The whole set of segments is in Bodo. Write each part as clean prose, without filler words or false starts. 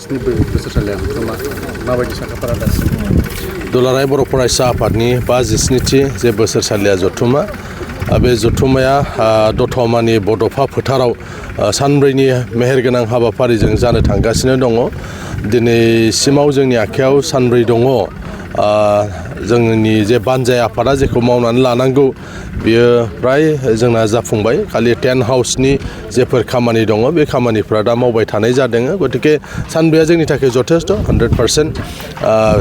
2026नि बोसोरसालिया माबायदि साखाफारा दासिम दुलाराय बर' फरायसा आफादनि 2026थि जे बोसोरसालिया जथुमा बे जथुमाया दतमानि बड'फा फोथाराव सानब्रैनि मेहेरगोनां हाबाफारिजों जानो थांगासिनो दङ। दिनैसिमाव जोंनि आखायाव सानब्रै दङ। जोंनि जे बानजाय आफादा जेखौ मावनानै लानांगौ बियो फ्राय जोंना जाफुंबाय। खालि टेन्ट हाउसनि जेफोर खामानि दङ बे खामानिफ्रा दा मावबाय थानाय जादों। गतिके सानब्रैया जोंनि थाखाय जथेस्थ 100%।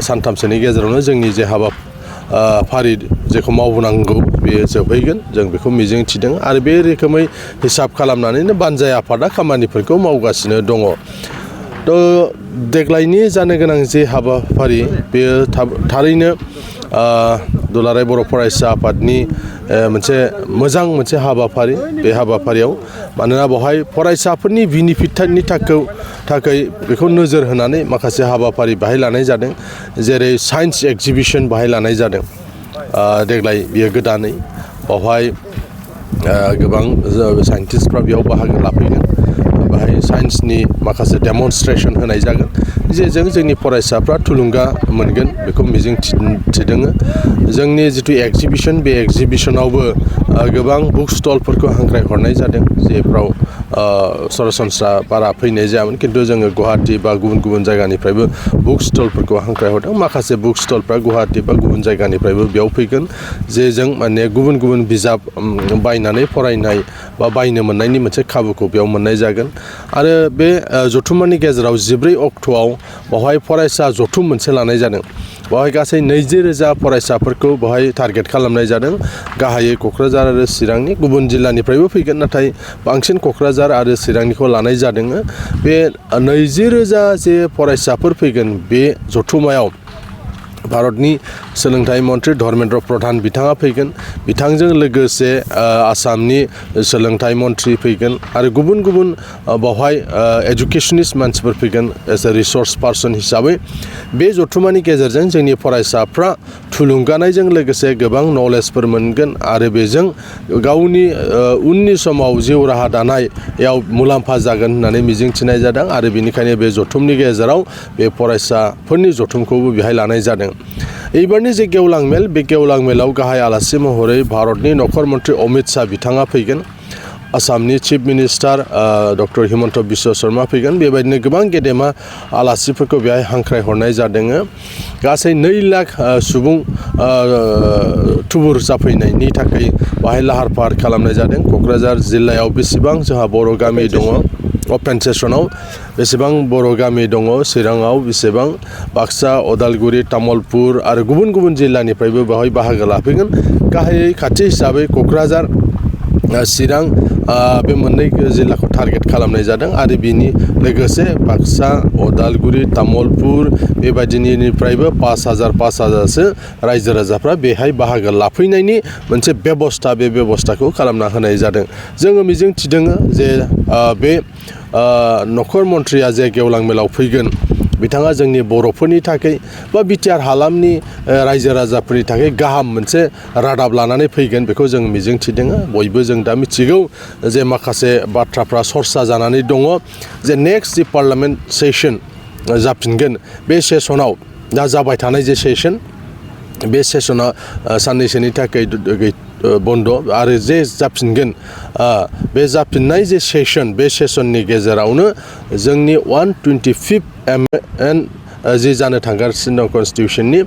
सानथामसोनि गेजेरावनो जोंनि जे हाबाफारि जेखौ मावनांगौ बेयो जोबहैगोन जों बेखौ मिजिं थिदों आरो बे रोखोमै हिसाब खालामनानैनो बानजाय आफादा खामानिफोरखौ मावगासिनो दङ। देग्लायनि जानो गोनां जे हाबाफारि बेयो थारैनो दुलाराय बर' फरायसा आफादनि मोनसे हाबाफारि। बे हाबाफारियाव मानोना बेवहाय फरायसाफोरनि बेनिफिटनि थाखाय बेखौ नोजोर होनानै माखासे हाबाफारि बाहाय लानाय जादों। जेरै साइन्स एक्जिबिसन बाहाय लानाय जादों। देग्लाय बियो गोदानै बेवहाय गोबां साइन्टिस्टफ्रा बेयाव बाहागो लाफैगोन। बाहाय साइन्सनि माखासे डेमनस्ट्रेसन होनाय जागोन जेजों जोंनि फरायसाफ्रा थुलुंगा मोनगोन बेखौ मिजिं थिदों। जोंनि जिथु एक्जिबिसन बे एक्जिबिसनावबो गोबां बुक स्टलफोरखौ हांख्रायहरनाय जादों जेफ्राव सरासनस्रा बारा फैनाय जायामोन, खिन्थु जोङो गुवाहाटि बा गुबुन गुबुन जायगानिफ्रायबो बुक स्टलफोरखौ हांख्रायहरदों। माखासे बुक स्टलफ्रा गुवाहाटि बा गुबुन जायगानिफ्रायबो बेयाव फैगोन जेजों माने गुबुन गुबुन बिजाब बायनानै फरायनाय बा बायनो मोननायनि मोनसे खाबुखौ बेयाव मोननाय जागोन। आरो बे जथुम्मानि गेजेराव 14 अक्ट'आव बेवहाय फरायसा जथुम मोनसे लानाय जादों। बेवहाय गासै 20,000 फरायसाफोरखौ बेवहाय टारगेट खालामनाय जादों। गाहायै क'क्राझार आरो चिरांनि, गुबुन जिल्लानिफ्रायबो फैगोन नाथाय बांसिन क'क्राझार आरो चिरांनिखौ लानाय जादों। बे 20,000 जे फरायसाफोर फैगोन बे जथुम्मायाव भारतनि सोलोंथाइ मन्त्रि धर्मेन्द्र प्रधान बिथाङा फैगोन। बिथांजों लोगोसे आसामनि सोलोंथाइ मन्त्रि फैगोन आरो गुबुन गुबुन बेवहाय एजुकेशनिस्ट मानसिफोर फैगोन एज ए रिसर्स पार्सन हिसाबै। बे जथुम्मानि गेजेरजों जोंनि फरायसाफ्रा थुलुंगानायजों लोगोसे गोबां नलेजफोर मोनगोन आरो बेजों गावनि उननि समाव जिउ राहा दानायाव मुलाम्फा जागोन होननानै मिजिंथिनाय जादों आरो बेनिखायनो बे जथुमनि गेजेराव बे फरायसाफोरनि जथुमखौबो बेहाय लानाय जादों। एबारनि जे गेवलां मेल, बे गेवलां मेलाव गाहाय आलासि महरै भारतनि नखर मन्त्रि अमित शाह बिथाङा फैगोन। आसामनि chief minister doctor Himanta Biswa Sharma फैगोन। बेबायदिनो गोबां गेदेमा आलासिफोरखौ बेहाय हांख्रायहरनाय जादों। गासै 2 लाख सुबुं थुबुर जाफैनायनि थाखाय बेहाय लाहार फाहार खालामनाय जादों। क'क्राझार जिल्लायाव बेसेबां जोंहा बर' गामि दङ, अपेन सेसनाव बेसेबां बर' गामि दङ, चिराङाव बेसेबां, बाक्सा, उदालगुरि, तामुलपुर आरो गुबुन गुबुन जिल्लानिफ्रायबो बेवहाय बाहागो लाफैगोन। गाहायै खाथि हिसाबै क'क्राझार, चिरां बे मोननै जिल्लाखौ टारगेट खालामनाय जादों आरो बिनि लोगोसे बाक्सा, उदालगुरि, तामुलपुर बेबायदिनिफ्रायबो 5,000-5,000सो रायजो राजाफ्रा बेहाय बाहागो लाफैनायनि मोनसे बेबस्था, बे बेबस्थाखौ खालामना होनाय जादों। जोङो मिजिं थिदों जे बे नखर मन्थ्रिया जे गेवलां मेलाव फैगोन बिथाङा जोंनि बर'फोरनि थाखाय बा बिटिआर हालामनि रायजो राजाफोरनि थाखाय गाहाम मोनसे रादाब लानानै फैगोन बेखौ जों मिजिं थिदों। बयबो जों दा मिथिगौ जे माखासे बाथ्राफ्रा सरसा जानानै दङ जे नेक्स्ट जि पार्लियामेन्ट सेसन जाफिनगोन बे सेसनाव दा जाबाय थानाय जे सेसन, बे सेसना साननैसोनि थाखाय बन्द' आरो जे जाफिनगोन बे जाफिननाय जे सेसन, बे सेसननि गेजेरावनो जोंनि 125th एमेन्डमेन्ट जि जानो थांगासिनो दं कनस्टिटिउसननि,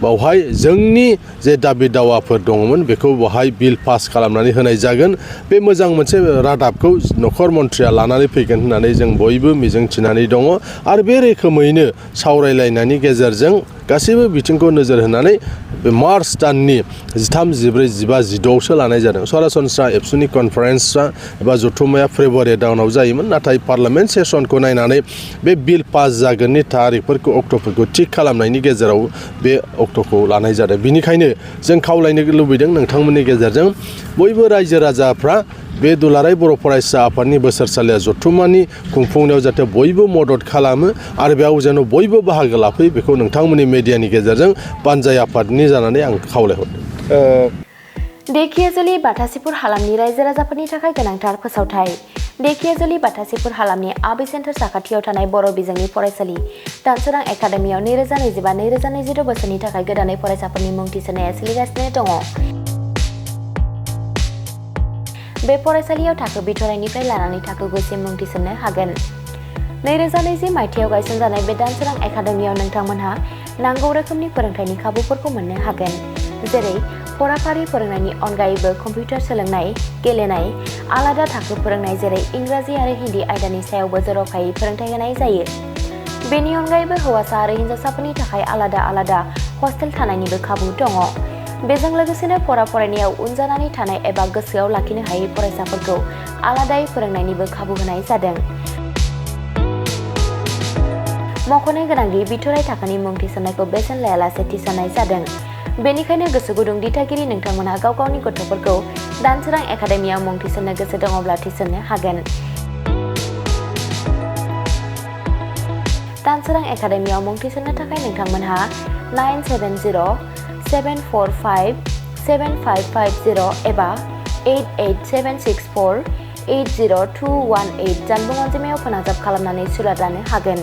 बावहाय जोंनि जे दाबि दावाफोर दङमोन बेखौ बावहाय बिल पास खालामनानै होनाय जागोन। बे मोजां मोनसे रादाबखौ नखर मन्थ्रिया लानानै फैगोन होननानै जों बयबो मिजिंथिनानै दङ आरो बे रोखोमैनो सावरायलायनायनि गेजेरजों गासैबो बिथिंखौ नोजोर होनानै बे मार्च दाननि 13, 14, 15, 16आवसो लानाय जादों। सरासनस्रा एबसुनि कनफारेन्सआ एबा जथुम्माया फेब्रुवारि दानाव जायोमोन, नाथाय पार्लियामेन्ट सेसनखौ नायनानै बे बिल पास जागोननि थारिखफोरखौ, अक्ट'फोरखौ थिग खालामनायनि गेजेराव बे अक्ट'खौ लानाय जादों। बिनिखायनो जों खावलायनो लुबैदों नोंथांमोननि गेजेरजों बयबो रायजो राजाफ्रा बे दुलाराय बर' फरायसा आफादनि बोसोरसालिया जथुम्मानि खुंफुंनायाव जाहाथे बयबो मदद खालामो आरो बेयाव जेन' बयबो बाहागो लाफैयो बेखौ नोंथांमोननि मेडियानि गेजेरजों बानजाय आफादनि जानानै आं खावलायहरदों। देखियाजुलि बाथासिपुर हालामनि रायजो राजाफोरनि थाखाय गोनांथार फोसावथाय। धेकियाजुलि बाथासिपुर हालामनि आबि सेन्टार साखाथियाव थानाय बर' बिजोंनि फरायसालि दानसोरां एकाडेमियाव 2025-2026 बोसोरनि थाखाय गोदानै फरायसाफोरनि मुं थिसननाया सोलिगासिनो दङ। बे फरायसालियाव थाखो बिथराइनिफ्राय लानानै थाखो 9सिम मुं थिसननो हागोन। 2020 मायथाइयाव गायसनजानाय बे दानसोरां एकाडेमियाव नोंथांमोनहा नांगौ रोखोमनि फोरोंथायनि खाबुफोरखौ मोननो हागोन, जेरै फराफारि फोरोंनायनि अनगायैबो कम्पिउटार सोलोंनाय, गेलेनाय, आलादा थाखो फोरोंनाय जेरै इंराजि आरो हिन्दी आयदानि सायावबो जर'खायै फोरोंथाय होनाय जायो। बेनि अनगायैबो हौवासा आरो हिन्जावसाफोरनि थाखाय आलादा हस्टेल थानायनिबो खाबु दङ। बेजों लोगोसेनो फरायनायाव उन जानानै थानाय एबा गोसोआव लाखिनो हायै फरायसाफोरखौ आलादायै फोरोंनायनिबो खाबु होनाय जादों। मख'नो गोनांदि बिथराइ थाखोनि मुं थिसननायखौ बेसेन लायालासे थिसननाय जादों। बेनिखायनो गोसो गुदुं दिथागिरि नोंथांमोनहा गाव गावनि गथ'फोरखौ दानसोरां एकाडेमियाव मुं थिसननो गोसो दङब्ला थिसननो हागोन। दानसोरां एकाडेमियाव मुं थिसननो थाखाय नोंथांमोनहा 9704575550 एबा 88764802118 जानबुं अनजिमायाव फोनांजाब खालामनानै सुलाद लानो हागोन।